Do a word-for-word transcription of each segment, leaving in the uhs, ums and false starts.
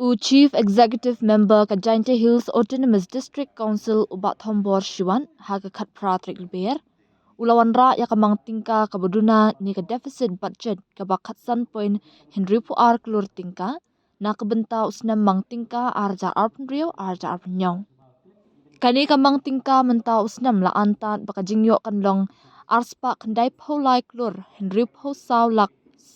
U Chief Executive Member ka Jaintia Hills Autonomous District Council, u Bah Thombor Shiwat, ha ka khatphra tarik Lber, u la wanrah ïa ka mang tyngka kaba duna ne ka deficit budget kaba khatsan point hynriewphew ar klur tyngka na ka bynta u snem mang tyngka ar hajar arphew hynriew ar hajar arphew hynñiew. Kane ka mang tyngka mynta u snem la antad ba ka jingïoh kan long arspah khyndaiphew lai klur hynriewphew saw lak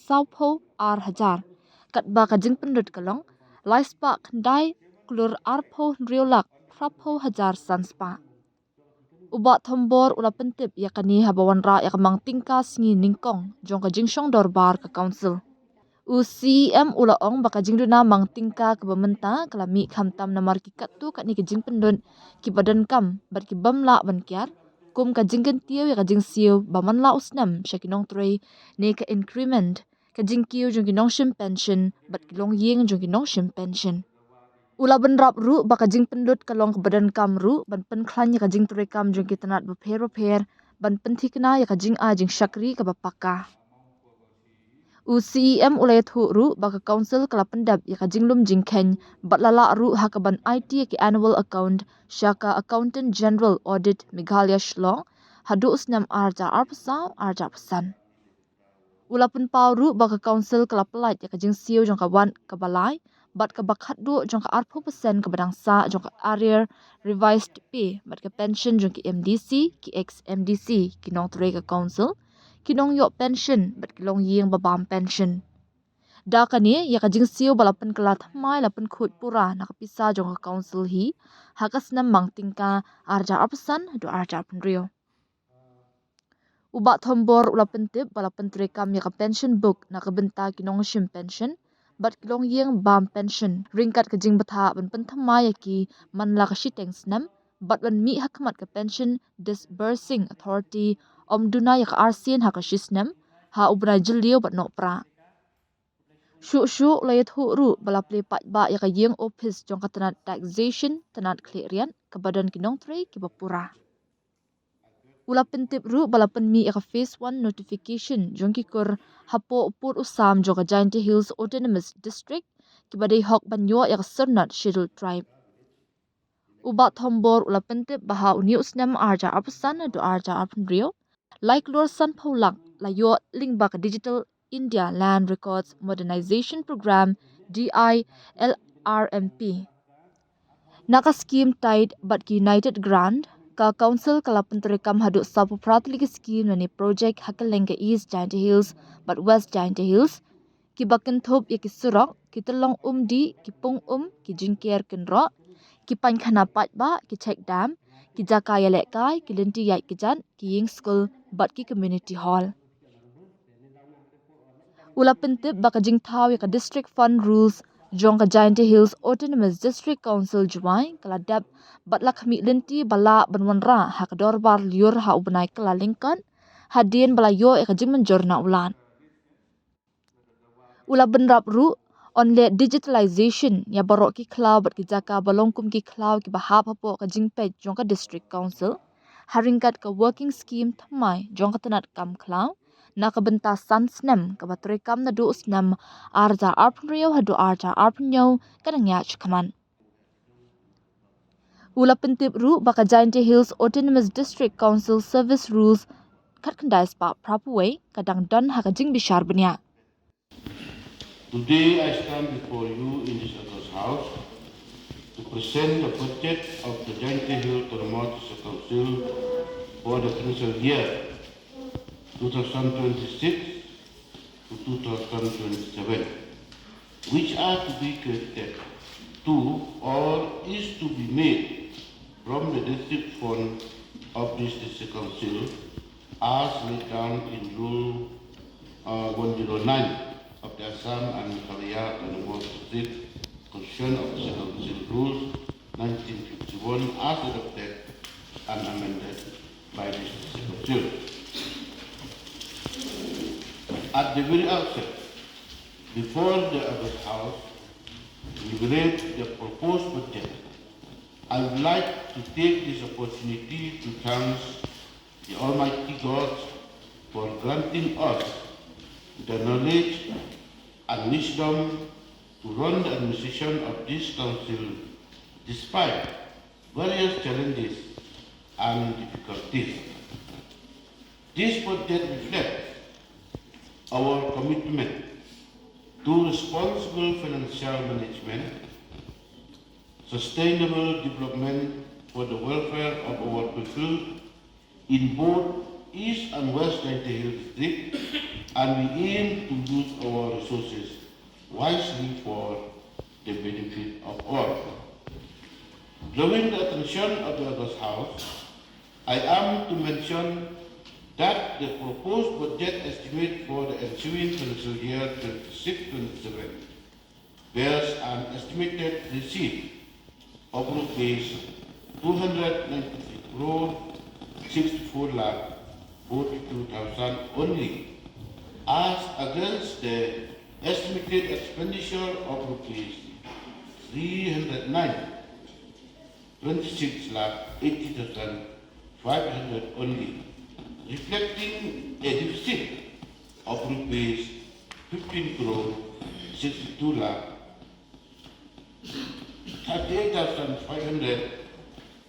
sawphew ar hajar, katba ka jingpynlut ka long laispah khyndai klur arphew hynriew lak phraphew hajar sanspah. U Bah Thombor u la pyntip ïa kane haba wanrah ïa ka mang tyngka sngi nyngkong jong ka jingshong dorbar ka council. U C E M u la ong ba ka jingduna mang tyngka kaba mynta ka la mih khamtam namar ki katto katne ki jingpynlut kiba donkam bad ki bym lah ban kiar, kum ka jingkyntiew ïa ka jingsiew ba man la u snem sha ki nongtrei ne ka increment, ka jingkiew jong ki nongshim pension bad ki longïing jong ki nongshim pension. U la bynrap ruh ba ka jingpynlut ka long kaba donkam ruh ban pynkhlaiñ ïa ka jingtrei kam jong ki tnat bapher bapher ban pynthikna ïa ka jingai jingshakri kaba paka. U C E M u la ïathuh ruh ba ka council ka la pyndep ïa ka jinglum jingkheiñ bad la lah ruh ha kaban aiti ïa ki annual account sha ka Accountant General Audit Meghalaya Shillong haduh u snem ar hajar arphew saw ar hajar arphew san. U la pynpaw ruh ba ka council ka la pyllait ïa ka jingsiew jong ka wat kaba lai bad kaba khatduh jong ka arphew percent kaba dang sah jong ka arrear revised pay bad ka pension jong ki M D C, ki ex M D C, ki nongtrei ka council, ki nongïoh pension bad ki longïing ba bam pension. Da kane, ïa ka jingsiew ba la pynkylla thymmai la pynkhuid pura na ka pisa jong ka council hi ha ka snem mang tyngka ar hajar arphew san haduh ar hajar arphew hynriew. U Bah Thombor u la pyntip ba la pyntreikam ïa ka pension book na ka bynta ki nongshim pension bad ki longïing bam pension ryngkat ka jingbthah ban pynthymmai ïa ki man la ka shiteng snem bad ban mih ha khmat ka Pension Disbursing Authority ym duna ïa ka arsien ha ka shisnem ha u bnai Jylliew bad Nohprah. Shuh shuh u la ïathuh ruh ba la plie paidbah ïa ka ïing ophis jong ka tnat taxation, tnat khlieh riat, kaba don ki nongtrei kiba pura. U la pyntip ruh ba la pynmih ïa ka phase one notification jong ki kur hapoh u pud u sam jong ka Jaintia Hills Autonomous District kiba dei hok ban ïoh ïa ka syrnod Scheduled Tribe. U Bah Thombor u la pyntip ba ha une u snem ar hajar arphew san haduh ar hajar arphew hynriew, lai klur sanphew lak la ïoh lyngba ka Digital India Land Records Modernization Programme, D I L R M P. Na ka skim TIDE bad ki United Grant, ka council ka la pyntreikam haduh sawphew phra tylli ki skim lane project ha kylleng ka East Jaintia Hills bad West Jaintia Hills, kiba kynthup ïa ki surok, ki tyllong umdih, ki pung um, ki jingker kynroh, ki painkhana paidbah, ki check dam, ki jaka ïalehkai, ki lynti ïaid kjat, ki ïing skul bad ki community hall. U la pyntip ba ka jingthaw ïa ka District Fund Rules jong ka Jaintia Hills Autonomous District Council, Jowai, ka la dep bad la khmih lynti ba lah ban wanrah ha ka dorbar lyiur ha u bnai Kyllalyngkot, hadien ba la ïoh ïa ka jingmynjur na u Lat. U la bynrap ruh, yn leh digitalization ïa baroh ki khlaw bad ki jaka ba long kum ki khlaw kiba hap hapoh ka jingpeit jong ka District Council, ha ryngkat ka working scheme thymmai jong ka tnat kam khlaw, na ka bynta san snem kaba treikam naduh u snem ar hajar arphew hynriew haduh ar hajar arphew hynñiew ka dang ïaid shakhmat. U la pyntip ruh ba ka Jaintia Hills Autonomous District Council Service Rules khatkhyndai spah phraphew wei ka dang don ha ka jingbishar bniah. Today I stand before you in this august house to present the budget of the Jaintia Hills Autonomous District Council for the financial year two thousand twenty-six to two thousand twenty-seven, which are to be credited to or is to be made from the district fund of this district council as laid down in Rule, uh, one zero nine of the Assam and Meghalaya Autonomous District Constitution of the District Council Rules nineteen fifty-one as adopted and amended by this district council. At the very outset, before the august house deliberate the proposed budget, I would like to take this opportunity to thank the Almighty God for granting us the knowledge and wisdom to run the administration of this council despite various challenges and difficulties. This budget reflects our commitment to responsible financial management, sustainable development for the welfare of our people in both East and West Jaintia Hills District, and we aim to use our resources wisely for the benefit of all. Drawing the attention of the August House, I am to mention that the proposed budget estimate for the ensuing financial year twenty-six twenty-seven bears an estimated receipt of rupees two hundred ninety-three crore sixty-four lakh forty-two thousand only, as against the estimated expenditure of rupees three hundred nine twenty-six lakh eighty thousand five hundred only, reflecting a deficit of rupees fifteen crore sixty-two lakh thirty-eight thousand five hundred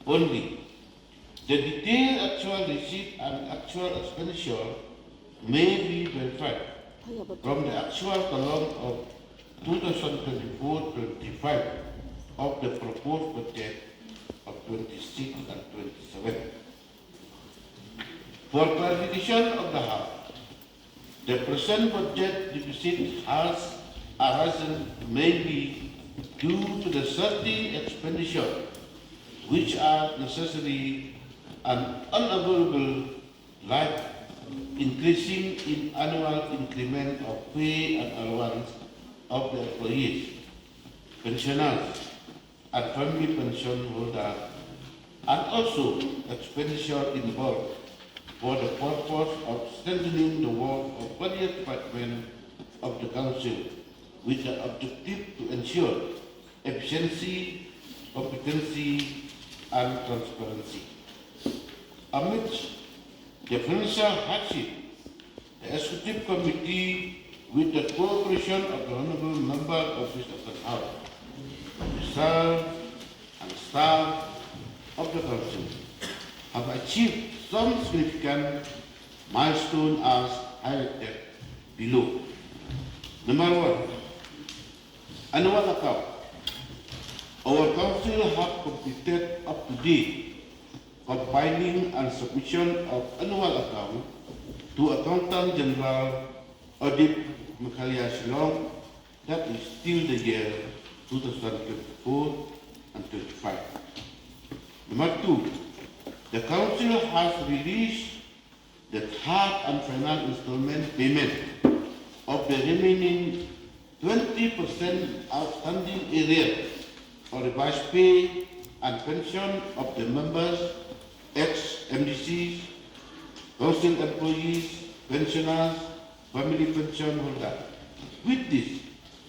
only. The detailed actual receipt and actual expenditure may be verified from the actual column of two thousand twenty-four twenty-five of the proposed budget of twenty-six and twenty-seven. For clarification of the House, the present budget deficit has arisen mainly due to the surging expenditure which are necessary and unavoidable, like increasing in annual increment of pay and allowance of the employees, pensioners, and family pension holder, and also expenditure involved for the purpose of strengthening the work of various departments of the Council with the objective to ensure efficiency, competency, and transparency. Amidst the financial hardship, the Executive Committee, with the cooperation of the Honorable Member of this House, officers and staff of the Council, have achieved some significant milestone as highlighted below. Number one, annual account. Our Council have completed up to date compiling and submission of annual account to Accountant General, Audit Meghalaya, Shillong, that is till the year two thousand twenty-four and twenty-five. Number two, the Council has released the third and final installment payment of the remaining twenty percent outstanding arrear for revised pay and pension of the members, ex-M D Cs, Council employees, pensioners, family pension holder. With this,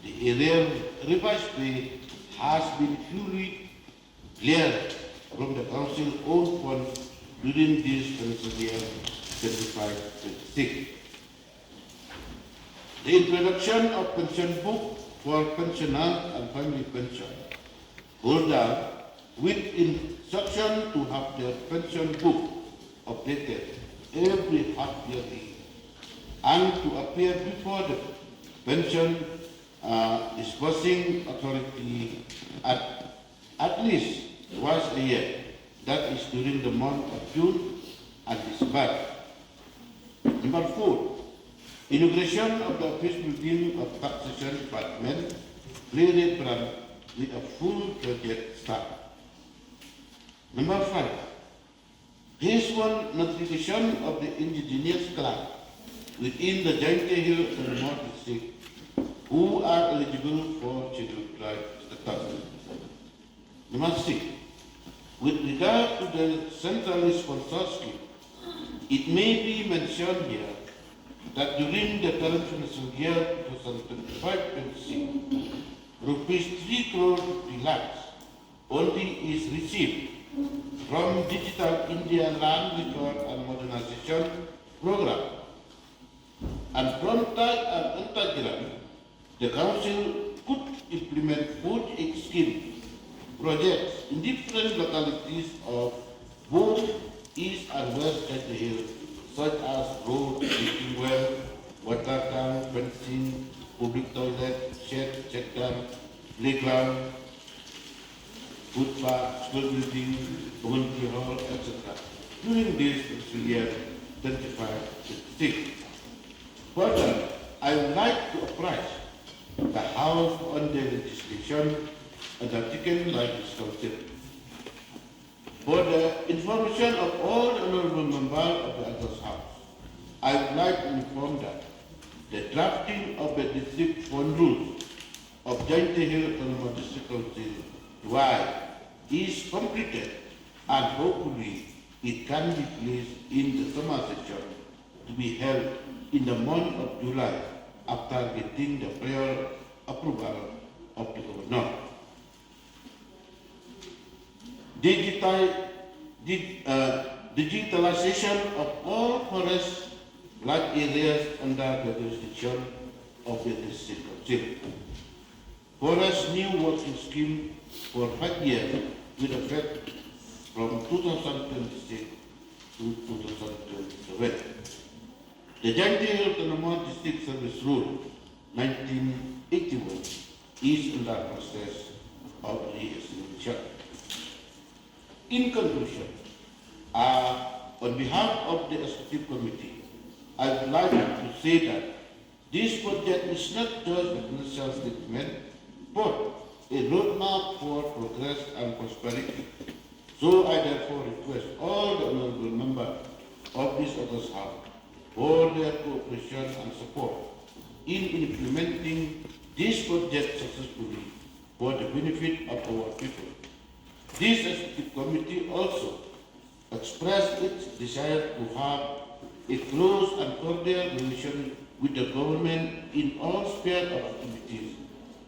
the arrear revised pay has been fully cleared from the Council own fund during this financial year twenty-five twenty-six. The introduction of pension book for pensioners and family pension holder with instruction to have their pension book updated every half yearly and to appear before the pension, uh, disbursing authority at at least twice a year, that is during the month of June and December. Number four, inauguration of the office building of Taxation Department, Blue Ridge Branch, with a full-fledged staff. Number five, phase one notification of the indigenous clan within the Jaintia Hills Autonomous District who are eligible for Scheduled Tribe status. Number six, with regard to the centrally sponsored scheme, it may be mentioned here that during the current financial year twenty twenty-five twenty-six, rupees three crore fifty lakhs only is received from Digital India Land Record and Modernization Program. And from tithe and untithe grant, the Council could implement forty-eight scheme projects in different localities of both East and West Jaintia Hills, such as road, drinking well, water tank, fencing, public toilet, shed, check dam, playground, footpath, school building, community hall, et cetera during this financial year twenty-five twenty-six. Further, I would like to apprise the House on the legislation undertaken by this Council. For the information of all the honorable members of the August House, I would like to inform that the drafting of the district fund rules of Jaintia Hills Autonomous District Council, Jowai, is completed, and hopefully it can be placed in the summer session to be held in the month of July after getting the prior approval of the Governor. Digital, dig, uh, digitalization of all forest land areas under the jurisdiction of the District Council. Forest new working scheme for five years with effect from two thousand twenty-six to two thousand twenty-seven. The Jaintia Hills Autonomous District Service Rule nineteen eighty-one is in the process of re-examination. In conclusion, uh, on behalf of the Executive Committee, I would like to say that this project is not just a financial statement, but a roadmap for progress and prosperity. So I therefore request all the honorable members of this August House for their cooperation and support in implementing this project successfully for the benefit of our people. This Executive Committee also expressed its desire to have a close and cordial relation with the government in all spheres of activities,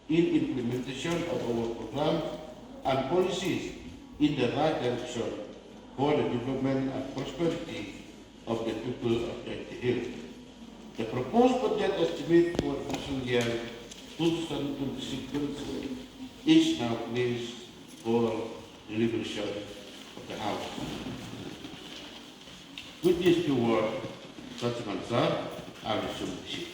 in implementation of our programs and policies in the right direction for the development and prosperity of the people of Jaintia Hills. The proposed budget estimate for fiscal year two thousand twenty-six twenty-seven is now placed for deliberation of the House. With these few words, Councilman Sir, I resume the seat.